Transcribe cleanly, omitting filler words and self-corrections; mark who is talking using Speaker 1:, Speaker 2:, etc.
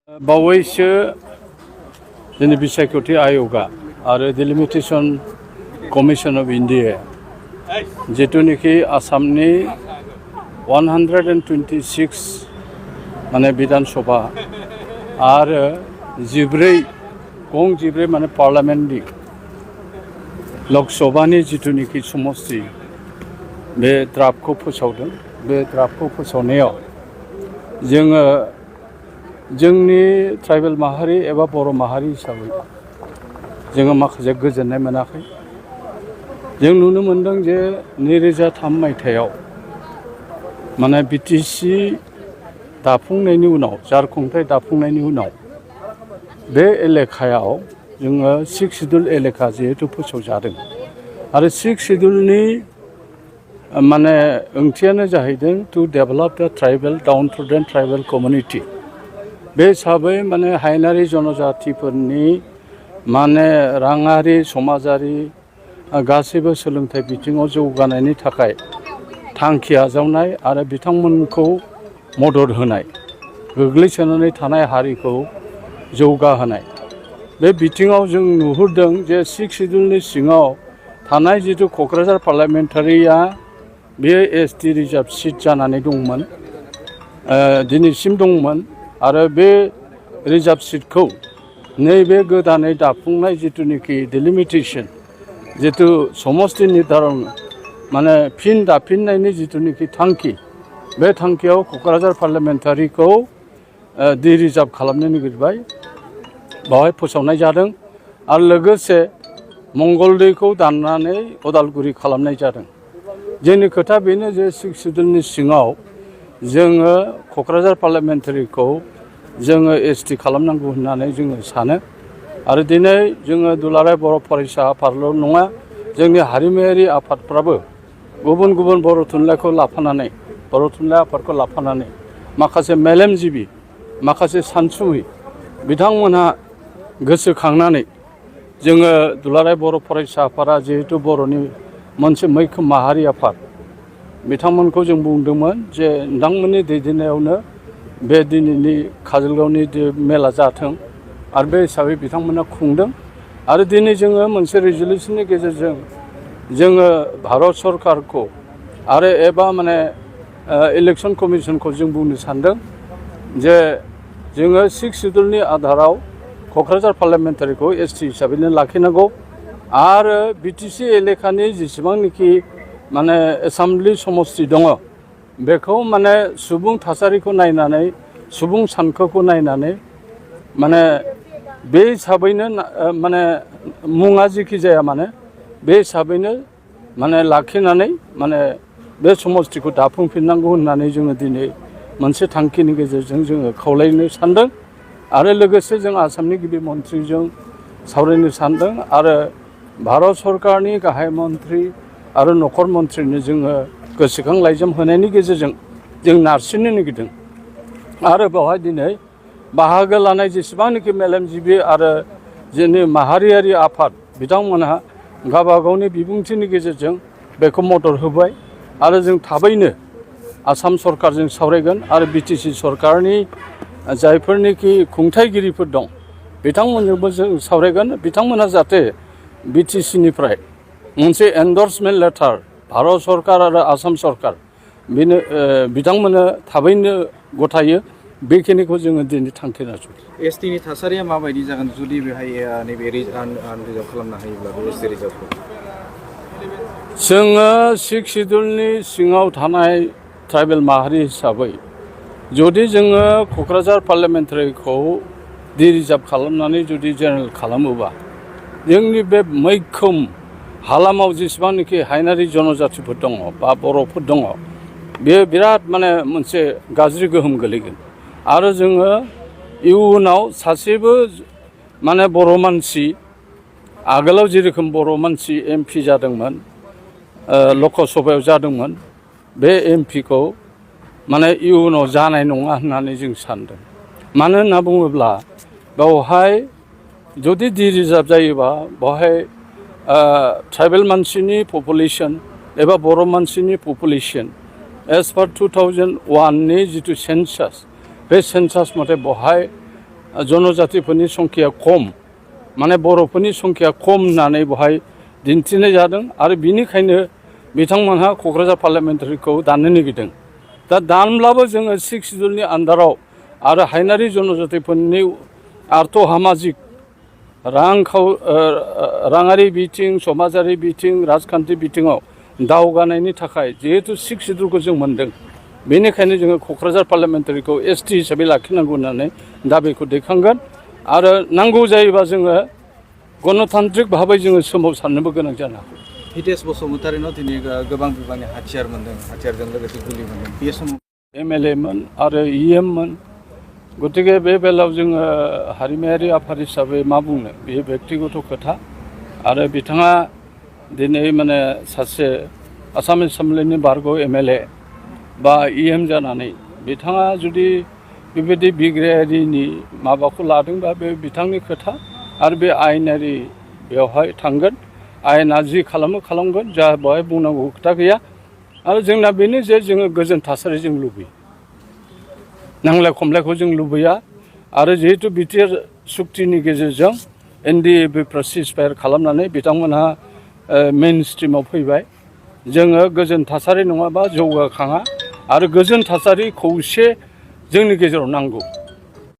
Speaker 1: बावैसो जोंनि बिसायख'थि आय'गा आरो डिलिमिटेसन कमिसन अफ इन्डिया जिथुनिखि आसामनि 126 माने बिधान सभा आरो 14 माने पार्लामेन्टनि लकसभानि जिथुनिखि समस्ति बे द्राफ्टखौ फोसावदों। बे द्राफ्टखौ फोसावनायाव जोङो जोंनि ट्राइबेल माहारि एबा बर' माहारि हिसाबै जोङो माखासे गोजोननाय मोनाखै। जों नुनो मोनदों जे 2003 मायथाइयाव माने बिटिसि दाफुंनायनि उनाव झारखुंथाय दाफुंनायनि उनाव बे एलेकायाव जोङो 6 शिड्युल एलेका जिहेतु फोसावजादों आरो 6 शिड्युलनि माने ओंथियानो जाहैदों टु डेभेलप द ट्राइबेल डाउन टु द ट्राइबेल कमिउनिटि। बे हिसाबै माने हायेनारि जनजातिफोरनि माने राङारि समाजारि गासैबो सोलोंथाइ बिथिङाव जौगानायनि थाखाय थांखि आजावनाय आरो बिथांमोनखौ मदद होनाय, गोग्लैसोनानै थानाय हारिखौ जौगाहोनाय। बे बिथिङाव जों नुहुरदों जे 6 शिड्युलनि सिङाव थानाय जिथु क'क्राझार पार्लामेन्टारिया बेयो एसटि रिजार्भ सिट जानानै दंमोन, दिनैसिम दंमोन आरो बे रिजार्भ सिटखौ नैबे गोदानै दाफुंनाय जिथुनिखि डिलिमिटेसन जिथु समस्ति निर्धारन माने फिन दाफिननायनि जिथुनिखि थांखि, बे थांखियाव क'क्राझार पार्लामेन्टारिखौ डि रिजार्भ खालामनो नागिरबाय, बावहाय फोसावनाय जादों आरो लोगोसे मंगलदैखौ दाननानै उदालगुरि खालामनाय जादों। जोंनि खोथा बेनो जे 6 शिड्युलनि सिङाव जोङो क'क्राझार पार्लामेन्टारिखौ जोङो एसटि खालामनांगौ होननानै जोङो सानो आरो दिनै जोङो दुलाराय बर' फरायसा आफादल' नङा, जोंनि हारिमुआरि आफादफ्राबो गुबुन गुबुन बर' थुनलाइखौ लाफानानै, बर' थुनलाइ आफादखौ लाफानानै माखासे मेलेमजिबि, माखासे सानसुमै बिथांमोनहा गोसोखांनानै जोङो दुलाराय बर' फरायसा आफादा जिहेतु बर'नि मोनसे मैखोम माहारि आफाद, बिथांमोनखौ जों बुंदोंमोन जे नोंथांमोननि दैदेननायावनो बे दिनैनि काजलगावनि मेला जाथों आरो बे हिसाबै बिथांमोना खुंदों आरो दिनै जोङो मोनसे रेजलिउसननि गेजेरजों जोङो भारत सरकारखौ आरो एबा माने इलेक्सन कमिसनखौ जों बुंनो सानदों जे जोङो 6 शिड्युलनि आधाराव क'क्राझार पार्लामेन्टारिखौ एसटि हिसाबैनो लाखिनांगौ आरो बिटिसि एलेकानि जेसेबांनाखि माने एसेमब्लि समस्ति दङ बेखौ माने सुबुं थासारिखौ नायनानै, सुबुं सानखोखौ नायनानै माने बे हिसाबैनो माने मुङा जेखि जाया माने बे हिसाबैनो माने लाखिनानै माने बे समस्तिखौ दाफुंफिननांगौ होननानै जोङो दिनै मोनसे थांखिनि गेजेरजों जोङो खावलायनो सानदों आरो लोगोसे जों आसामनि गिबि मन्थ्रिजों सावरायनो सानदों आरो भारत सरकारनि गाहाय मन्थ्रि आरो नखर मन्थ्रिनो जोङो गोसोखां लाइजाम होनायनि गेजेरजों जों नारसिननो नागिरदों आरो बेवहाय दिनै बाहागो लानाय जेसेबांनाखि मेलेमजिबि आरो जोंनि माहारियारि आफाद बिथांमोनहा गावबा गावनि बिबुंथिनि गेजेरजों बेखौ मदद होबाय आरो जों थाबैनो आसाम सरकारजों सावरायगोन आरो बिटिसि सरकारनि जायफोरनिखि खुंथायगिरिफोर दं बिथांमोनजोंबो जों सावरायगोन। बिथांमोनहा जाहाथे बिटिसिनिफ्राय मोनसे एन्डर्समेन्ट लेटार भारत सरकार आरो आसाम सरकार बेनो बिथांमोननो थाबैनो गथायो, बेखिनिखौ जोङो दिनै थांखि लादों।
Speaker 2: एसटिनि थासारिया माबायदि जागोन जुदि बेहाय नैबे रिजार्भ खालामनो हायोब्ला बे एसटि रिजार्भखौ?
Speaker 1: जोङो 6 शिड्युलनि सिङाव थानाय ट्राइबेल माहारि हिसाबै जुदि जोङो क'क्राझार पार्लामेन्टारिखौ डि रिजार्भ खालामनानै जुदि जेनेरेल खालामोबा जोंनि बे मैखोम हालामाव जेसेबांनाखि हायेनारि जनजातिफोर दङ बा बर'फोर दङ बेयो बिराद माने मोनसे गाज्रि गोहोम गोलैगोन आरो जोङो इयुनाव सासेबो माने बर' मानसि आगोलाव जेरोखोम बर' मानसि एमपि जादोंमोन, लकसभायाव जादोंमोन, बे एमपिखौ माने इयुनाव जानाय नङा होननानै जों सानदों। मानो होनना बुङोब्ला बेवहाय जुदि डि रिजार्भ जायोबा बेवहाय ट्राइबेल मानसिनि पपुलेसन एबा बर' मानसिनि पपुलेसन एज पार 2001 नि जितु सेन्सास बे सेन्सास मथे बहाय जनजातिफोरनि संख्या खम माने बर'फोरनि संख्या खम होननानै बेवहाय दिन्थिनाय जादों आरो बिनिखायनो बिथांमोनहा क'क्राझार पार्लियामेन्टारिखौ दाननो नागिरदों दा दानब्लाबो जोङो 6 सिडिउलनि आन्दाराव आरो हायनारि जनजातिफोरनि आर्थ सामाजिक राङारि बिथिं समाजारि बिथिं राजखान्थि बिथिङाव दावगानायनि थाखाय जिहेतु 6 सिडिउलखौ जों मोन्दों बेनिखायनो जोङो क'क्राझार पार्लियामेन्टारिखौ ST हिसाबै लाखिनांगौ होननानै दाबिखौ दैखांगोन आरो नांगौ जायोबा जोङो गणतान्त्रिक भाबै जोङो सोमावसारनोबो गोनां जानो हागौ
Speaker 2: हितेश बसुमतारिनाव दिनै गोबां बिबांनि हाथियार मोन्दों हाथियारजों लोगोसे गुलि मोन्दों बे समाव
Speaker 1: MLA मोन आरो EM मोन गतिके बे बेलायाव जोङो हारिमायारि आफाद हिसाबै मा बुंनो बेयो बेक्तिगत खोथा आरो बिथाङा दिनै माने सासे आसाम एसेम्बलिनि बारग' MLA बा EM जानानै बिथाङा जुदि बेबायदि बिग्रायारिनि माबाखौ लादोंबा बे बिथांनि खोथा आरो बे आयेनारि बेवहाय थांगोन आयेना जि खालामो खालामगोन जा बेवहाय बुंनांगौ खोथा गैया आरो जोंना बेनो जे जोङो गोजोन थासारि जों लुबैयो नांलाय खमलायखौ जों लुबैया आरो जिहेतु बिटिआर सुक्तिनि गेजेरजों NDA सिजफायार खालामनानै बिथांमोनहा मेइन स्ट्रिमाव फैबाय जोङो गोजोन थासारि नङाबा जौगाखाङा आरो गोजोन थासारि खौसे जोंनि गेजेराव नांगौ